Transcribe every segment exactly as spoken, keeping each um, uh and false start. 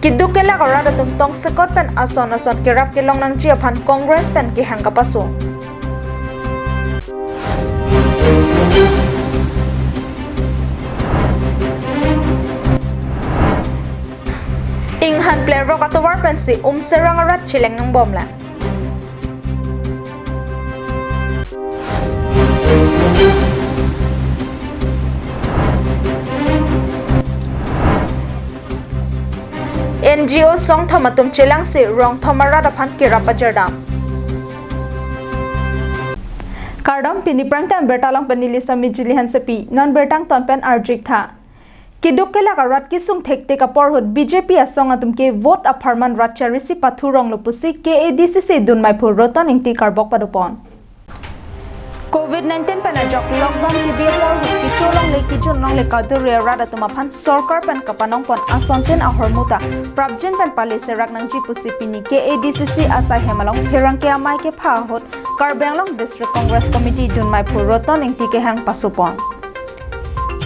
Keduk kelak arat atum tongsekot pen ason ason kerap kelong nangji aphan Congress pen kehang kapaso. Inghan plerok atovar pensi Umserang arat cheleng nangbomlang. N G O songthom atum chelangsi rongthom arat aphan kerap pajardam. Kardom, pini prime time birta along pen neli Sami Jili Hansepi, non birta angton pen arju-ik tha. Keduk kelak arat kesung thektik apor ahut B J P asong atum ke vote apharman rat charisi pathu ronglo pusi K A D C C dunmaiphu Roton Engti karbok padopon. Covid nineteen pen ajok lockdown kebi apor ahut kecho longle kejun longle kaduri arat atum aphan sorkar pen kapanongpon asontin ahormu ta prapjin pen pale serak nangji pusi pini K A D C C asai hem along pherangke amei kepha ahut Karbi Anglong District Congress Committee dunmaiphu Roton Engti kehang pasopon.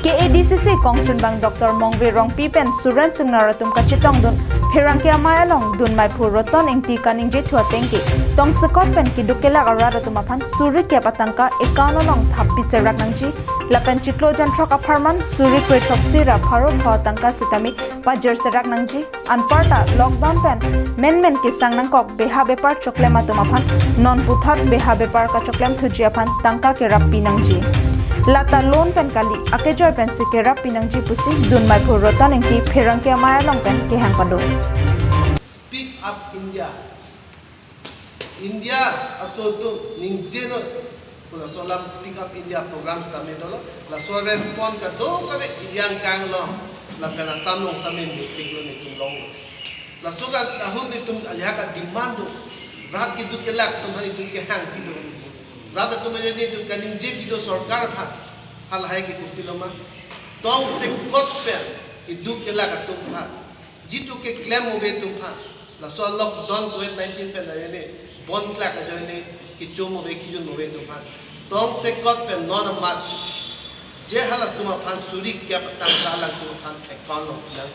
K A D C C kongchunbang Doctor Mongve Rongpi pen Suren Singnar atum kachetongdun pherangke amei along dunmaiphu Roton Engti kaningje thu ateng ke tongsekot pen keduk kelak arat atum aphan suri kep atangka account along thappi serak nangji lapen chiklo janthrok apharman suri krethrok sira pharo pho atangka sitame pajir serak nangji. Anparta lockdown pen menmen kesang nangkok beha bepar choklem atum aphan non puthot beha bepar kachoklem thuji aphan tangka kerap pi nangji. Lata loan pen kali, akejoi pensi kerap pi nangji pusi dunmaiphu Roton Engti pherangke amei along pen kehang pado. Speak Up India. India aso atum ningje noi pu laso alam Speak Up India program sitame dolo. Laso respond kadokave India angkang along lapen Assam along sitame mepik lo, netum longlo. Laso ka ahut netum ajahak ademand do. Rat keduk kelak atum aphan netum kehang pido. Rat atum ajoine netum kaningje pido sorkar aphan. Halahai ke kopilo ma? Tongsekot pen keduk kelak atum aphan, jitu keklem ove atum aphan, laso lockdown covid nineteen pen ajoine, bond klak ajoine, kechom ove kejun ove atum aphan, tongsekot pen non amat, je halatum aphan suri kep atangka alangtum aphan account along pinang.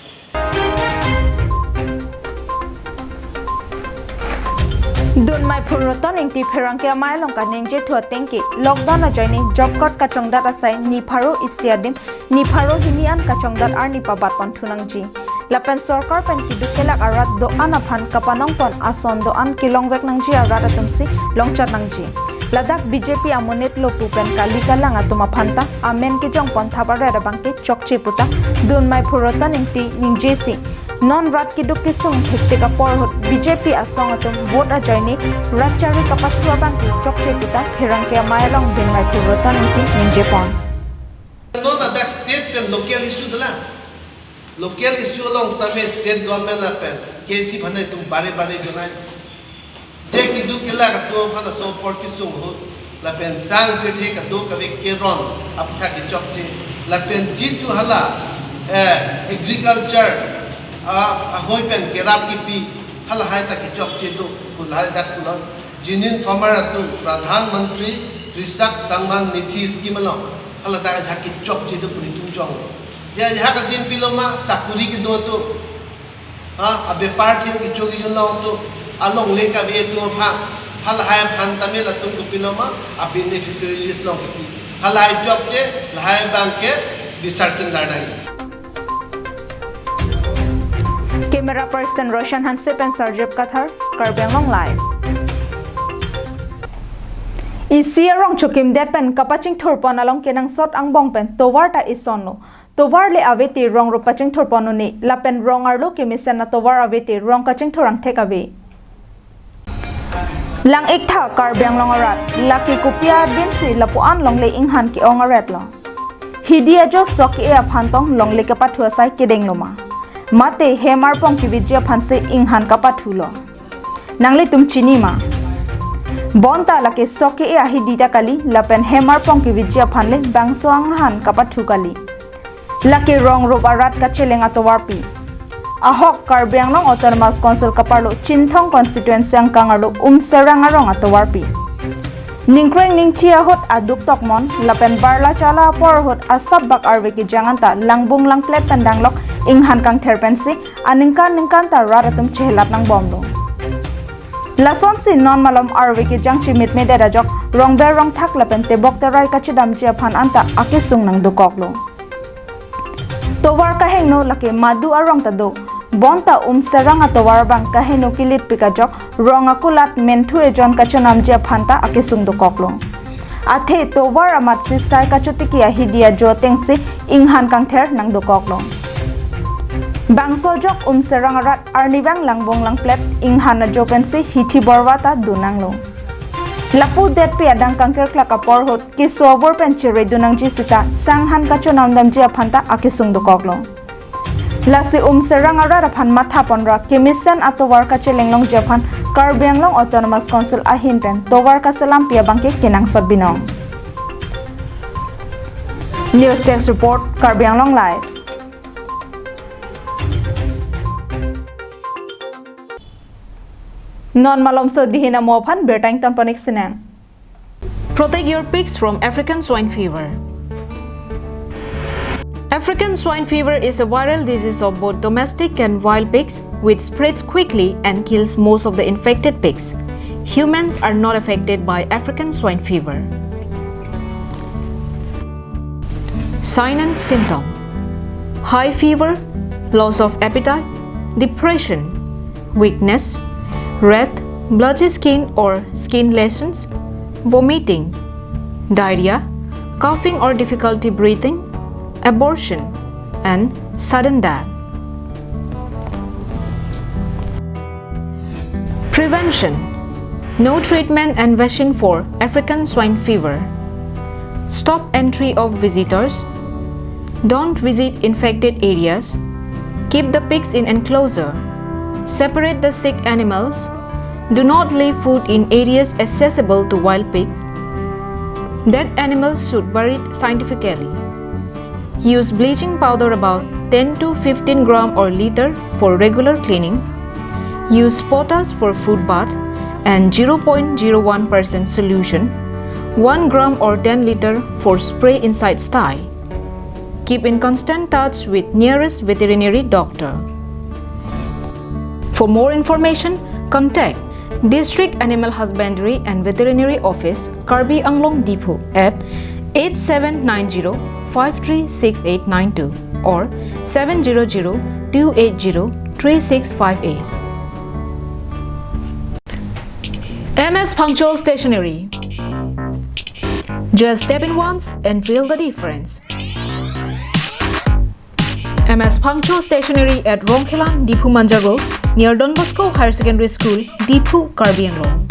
Dunmaiphu Roton Engti pherangke amei along kaningje thu ateng ke lockdown ajoine job card kachongdat asai ni pharo isi adim ni pharo hini an kachongdat arni pabatpon thu nangji. Lapen sorkar pen keduk kelak arat do-an aphan kapanongpon ason do-an kelongvek nangji arat atumsi longchot nangji. Ladak B J P amonit lo pu pen kali kalang atum aphan ta amen kejongpon thap aret abang ke chokche puta dunmaiphu Roton Engti ningjesi, non rat keduk kesung thektik apor ahut B J P asong atum vote ajoine rat chari kapathu abang ke chokche puta pherangke amei along dunmaiphu Roton Engti ningjepon. Non ladak state pen local issue dolang. Local issue along sitame state government lapen K C aphan netum bare bare jonai. Je keduk kelak atum aphan laso apor kesung ahut lapen sang kethe kadokave keron aphuthak kechokche lapen jitu hala, eh, agriculture, ah, ahoi pen kerap kipi halahai ta kechokche do pu lahai dak pulo. Genuine farmer atum Pradhan Mantri Krishak Samman Nidhi Scheme along haladak ajahak kechokche do pu netum jong. Je ajahak adim pilo ma? Sakuri kedo atum, ha, abepar thir kecho kejun along atum, alongle kave atum aphan, halahai aphan tame latum kopilo ma? A beneficiary list along kepi. Halahai chokche, lahai abang ke bisar tin dar nangji. Camera person Roshan Hanse pen Sarjep Kathar, Karbi Anglong Live. Isi arong chokimdet pen kapachingthurpon along kenangsot angbong pen tovar ta isonlo. Tovar le ave te rong rup pachingthurpon un-e, lapen rong arlo kemesen atovar ave te rong kachingthur angthek ave. Lang-ik tha Karbi Anglong arat, lake kopi adinsi lapu-an longle inghan ke-ong aret lo. Hidi ajo sok ke-e aphan tong longle kepathu asai kedeng lo ma? Mate hem arpong keveji aphan si inghan kapathu lo. Nanglitum chini ma? Bonta lake sok ke-e ahidi ta kali, lapen hem arpong keveji aphan le bangso inghan kapathu kali. Lake rong rup arat kacheleng atovarpi. Ahok Karbi Anglong Autonomous Council kaparlo Chinthong constituency angkang arlo Umserang arong atovarpi. Ningkreng ningthi ahut aduk tokmon, lapen barla chala apor ahut asap bak arve kejang anta langbung langplet pen danglok inghan kangther pensi aningkan ningkan ta rat atum chehelat nangbomlo. Lasonsi non malom arve kejang chimit medet ajok rongber rongthak lapen tebok terai kachedamji aphan anta akesung nangdokoklo. Tovar kahingno lake madu arong ta do. Bonta Umserang atovar abang kahingno kilitpik ajok rong akulat menthu ejon kachonamji aphan ta akesung dokoklo. Athe tovar amatsi sai kachotiki ahidi ajo atengsi inghan kangther nangdokoklo. Bangso ajok Umserang arat arnivang langbong langplet inghan ajo pensi hithi borva ta donanglo. Lapu detpi adang kangkirklak apor ahut keso avur pen cheredun nangji sita sanghan kachonam damji aphan ta akesung dokoklo. Lasi Umserang arat aphan matha ponra kemesen atovar kachelenglongji aphan Karbi Anglong Autonomous Council ahin pen tovar kaselampi abangke kenangsot binong. News Desk Report, Karbi Anglong Live. Non malomso dihin amo aphan birta ingtonpon-ik sinang. Protect your pigs from African swine fever. African swine fever is a viral disease of both domestic and wild pigs, which spreads quickly and kills most of the infected pigs. Humans are not affected by African swine fever. Sign and symptom: high fever, loss of appetite, depression, weakness, red, blotchy skin or skin lesions, vomiting, diarrhea, coughing or difficulty breathing, abortion, and sudden death. Prevention: no treatment and vaccine for African swine fever. Stop entry of visitors. Don't visit infected areas. Keep the pigs in enclosure. Separate the sick animals. Do not leave food in areas accessible to wild pigs. Dead animals should buried scientifically. Use bleaching powder about ten to fifteen gram or liter for regular cleaning. Use potash for food bath and zero point zero one percent solution, one gram or ten liter for spray inside sty. Keep in constant touch with nearest veterinary doctor. For more information, contact District Animal Husbandry and Veterinary Office, Karbi Anglong Diphu at eight seven nine zero five three six eight nine two or seven zero zero two eight zero three six five eight. M S Phangcho Stationery. Just step in once and feel the difference. M S Phangcho Stationery at Rongkhelan, Diphu Manja Road, near Don Bosco Higher Secondary School, Diphu, Karbi Anglong,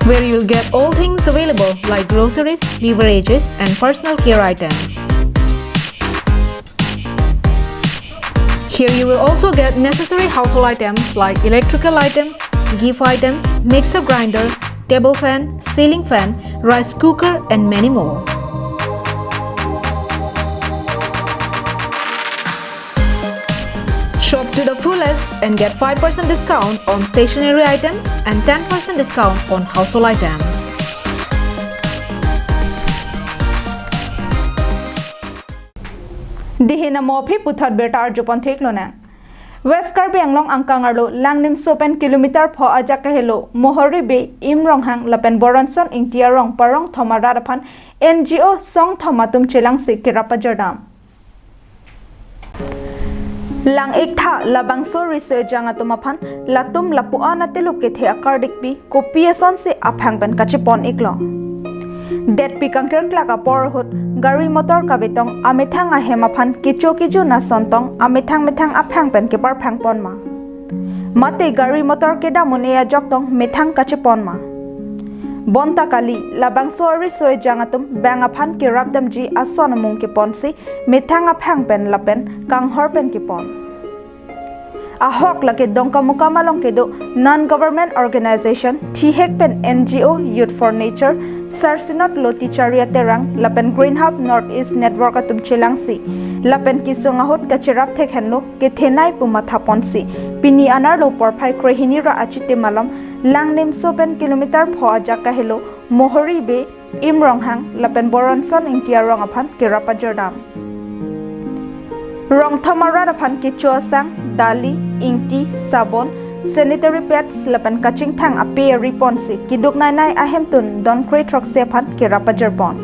where you'll get all things available like groceries, beverages, and personal care items. Here you will also get necessary household items like electrical items, gift items, mixer grinder, table fan, ceiling fan, rice cooker, and many more. Shop to the fullest and get five percent discount on stationery items and ten percent discount on household items. Dihin amo aphi puthot birta arjupon theklonang. West Karbi Anglong angkang arlo Langnimso pen kilometer pho ajak kahelo Mohori Bey, Imronghang lapen Boronson Ingti arong parong thom arat aphan N G O song thom atum chelangsi kerap pajordam. Lang-iktha labangso riso ejang atum aphan latum lapu-an ateluk kethe akardikpi kopi asonsi aphang pen kachepon-iklo. Detpi kangkirklak apor ahut gari motor kabetong amethang ahem aphan kecho kejun ason tong amethang methang aphang pen keparphangpon ma, mate gari motor kedam un-e ajok tong methang kachepon ma. Bonta kali, labangso ariso ejang atum bang aphan kerapdamji ason amung keponsi methang aphang pen lapen kanghor pen kepon. Ahok lake Dongkamukam along kedo non-government organization, thihek pen N G O Youth for Nature, Sarsinot Lotichari Aterang lapen Green Hub North East Network atum chelangsi lapen kesung ahut kacherap thekhenlo kethenei pu mathaponsi pini anerlo porphai krehini ra achitim alom Langnimso pen kilometer pho ajak kahelo Mohori Bey, Imronghang lapen Boronson Ingti arong aphan kerap pajordam. Rongthom arat aphan kecho asang, dali, ingti, sabon, sanitary pads lapen kachingthang ape ari ponsi keduk nainai ahemtun don kre throksi aphan kerap pajirpon.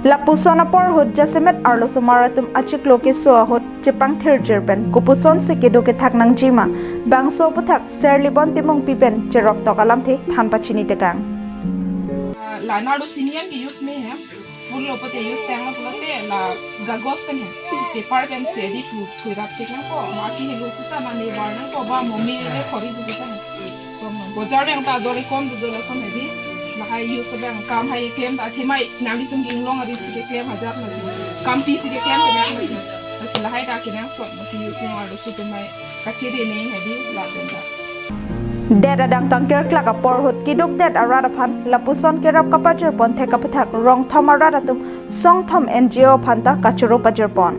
Lapuson apor ahut jasemet arlosomar atum achiklo keso ahut chepangthirjir pen kopusonsi kedo kethak nangjima, bangso aphuthak Serlibon Timungpi pen cheroktok alamthe than pachini tekang. Ah, la nardo sini an ke use me he. Full lo pute use tanglo pulote la gagos pen he. Paper pen si adi thu thu rap chek nangkok. Ma kehelo seta na ne bar nangkok ba mo me le khori du seta he. Som nang. Bojar yang ta dole kom du dole som he di. Lahai use abang kam hai klem ta themai nangli tum inglong ari si keklem hajat ma. Kampi si keklem kenang ma. Lasi lahai ta kenangsot ma use nang arlo si tum mai. Kachiri ne he di la pen ta. Det adang tangker klak apor ahut keduk det arat aphan lapuson kerap kapajirpon thek aphuthak Rongthom arat atum songthom N G O aphan ta kachoro pajirpon.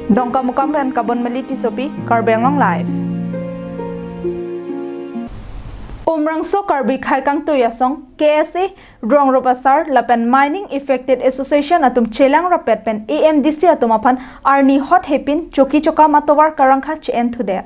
Dongkamukam pen Kabonmeli Tissopi, Karbi Anglong Live. Umrangso Karbi Khai Kangtui Asong, K S A, Rongrup Asar lapen Mining Affected Association atum chelang rapet pen A M D C atum aphan arni hot hepin choki chokam atovar karangkha che-en thudet.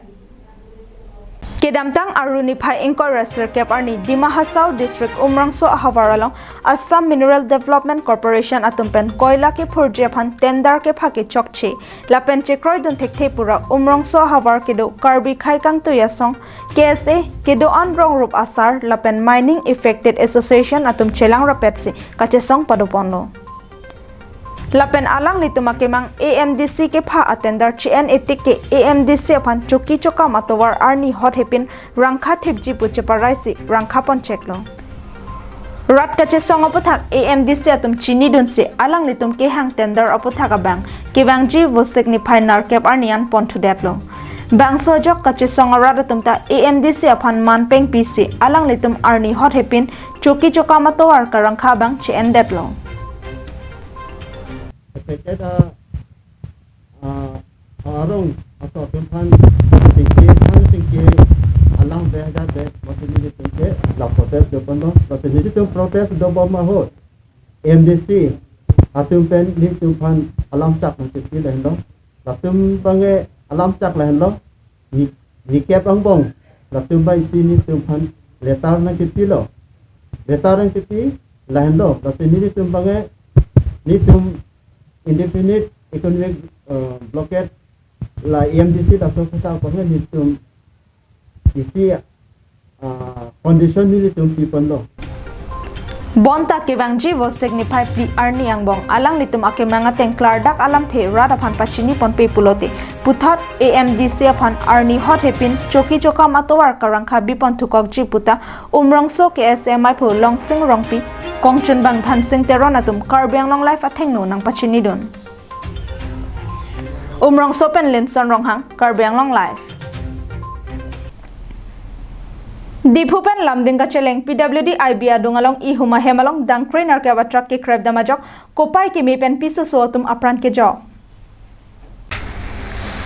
Kedamtang Aru niphai ingkoi ra sirkep arni Dima Hasao District Umrangso ahavar along Assam Mineral Development Corporation atum pen koila kephurji aphan tender kepha kechokche lapen chekroidun thekthe pura Umrangso ahavar kedo Karbi Khai Kangtui Asong, K S A, kedo-an Rongrup Asar lapen Mining Affected Association atum chelang rapetsi kachesong padoponlo. Lapen alanglitum akemang A M D C kepha atender che-en etik ke A M D C aphan choki chokam atovar arni hot hepin rangkha thipji pu cheparaisi rangkha poncheklo. Rat kachesong aphuthak A M D C atum chinidunsi alanglitum kehang tender aphuthak abang kevangji Vosik niphai nerkep arni an ponthudetlo. Bangso ajok kachesong arat atum ta A M D C aphan man pengpisi alanglitum arni hot hepin choki chokam atovar karangkha abang che-endetlo. Affected, ah, ah, arong aso atum aphan singki aphan singki alang beh hajar beh masi nelitum ke la protest do pon do, masi nelitum protest dobom ahut A M D C atum pen nelitum aphan alam chak nangkipi lahenlo. Latum abang ke alam chak lahenlo. Ni, ni kep angbong latum abang isi nelitum aphan letter nangkipilo. Letter nangkipi lahenlo. Latum nelitum abang ke nelitum indefinite economic, eh, blockade la A M D C laso kata abang ke nelitum isi, ah, condition nelitum piponlo. Bonta kevangji Vosik niphai phli arni angbong alanglitum akemang ateng klardak alamthe rat aphan pachini ponpe pulote puthot A M D C aphan arni hot hepin choki chokam atovar karangkha bipon thukokji puta Umrangso K S A maiphu Longsing Rongpi, kongchunbang Dhansing Teron atum Karbi Anglong Live athengno nangpachinidun. Umrangso pen Linson Ronghang, Karbi Anglong Live. Diphu pen Lumding kacheleng P W D I B adung along ihum ahem along dangkre nerkep atruck kekrepdam ajok kopai keme pen pisoso atum apran kejok.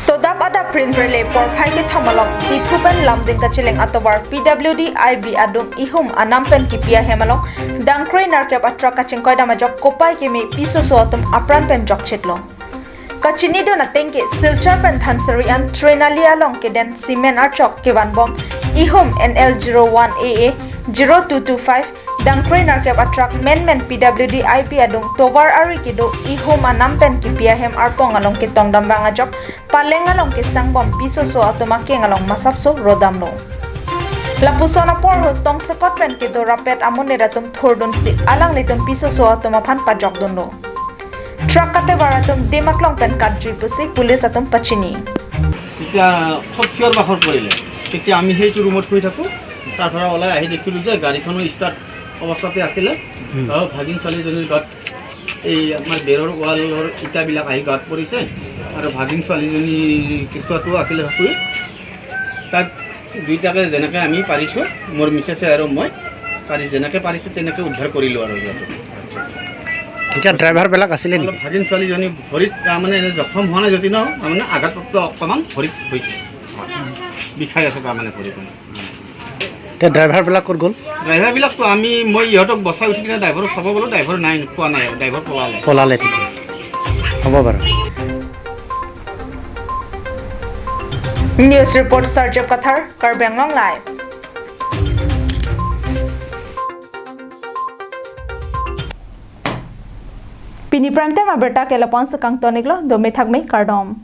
Todap adap prin perle porphai kethom along Diphu pen Lumding kacheleng atovar P W D I B adung ihum anam pen kipi ahem along dangkre nerkep atruck kachingkoidam ajok kopai keme pisoso atum apran pen jokchetlo. Kachinidun ateng ke Silchar pen Dhansiri an train ali along keden cement archok kevanbom ihum N L zero one A A zero two two five dangkre nerkep atruck menmen P W D I B adung tovar ari kedo ihum anam pen kipi ahem arpong along ketongdam vang ajok paleng along kesangbom pisoso atum akeng along masapso rodamlo. Lapuson apor ahut tongsekot pen kedo rapet amonit atum thurdunsi alanglitum pisoso atum aphan pajokdunlo. Truck katevar atum Dimaklong pen katjui pusi police atum pachini. তেতিয়া খুব চিঞৰ বাখৰ কৰিলে। তেতিয়া আমি সেইটো ৰুমত শুই থাকোঁ। তাৰ পৰা ওলাই আহি দেখিলোঁ যে গাড়ীখনো ষ্টাৰ্ট অৱস্থাতে আছিলে। হুম। আৰু ভাগিন ছোৱালীজনীৰ গাত এই আমাৰ বেৰৰ ৱালৰ ইটাবিলাক আহি গাত পৰিছে। আৰু ভাগিন ছোৱালীজনী কেঁচুৱাটো আছিলে শুই। তাক দুইটাকে যেনেকে আমি পাৰিছোঁ, মোৰ মিছেছে আৰু মই পাৰি, যেনেকে পাৰিছোঁ তেনেকে উদ্ধাৰ কৰিলোঁ আৰু সিহঁতক। এতিয়া ড্ৰাইভাৰবিলাক আছিলে অলপ নেকি? ভাগিন ছোৱালীজনী ভৰিত তাৰমানে এনে জখম হোৱা নাই যদি ন, তাৰমানে আঘাতপ্ৰাপ্ত অকণমান ভৰিত হৈছে। বিষাই আছে তাৰমানে ভৰিখন। এতিয়া ড্ৰাইভাৰবিলাক ক'ত গ'ল? ড্ৰাইভাৰবিলাকতো আমি, মই ইহঁতক বচাই উঠি কিনে ড্ৰাইভাৰক চাব গ'লোঁ, ড্ৰাইভাৰ নাই, পোৱা নাই, ড্ৰাইভাৰ পলালে। পলালে তেতিয়া। Obo bar. News report Sarjap Kathar, Karbi Anglong Live. Pini prime time abirta ke lapu-an si kangton-iklo, dome thakme, kardom.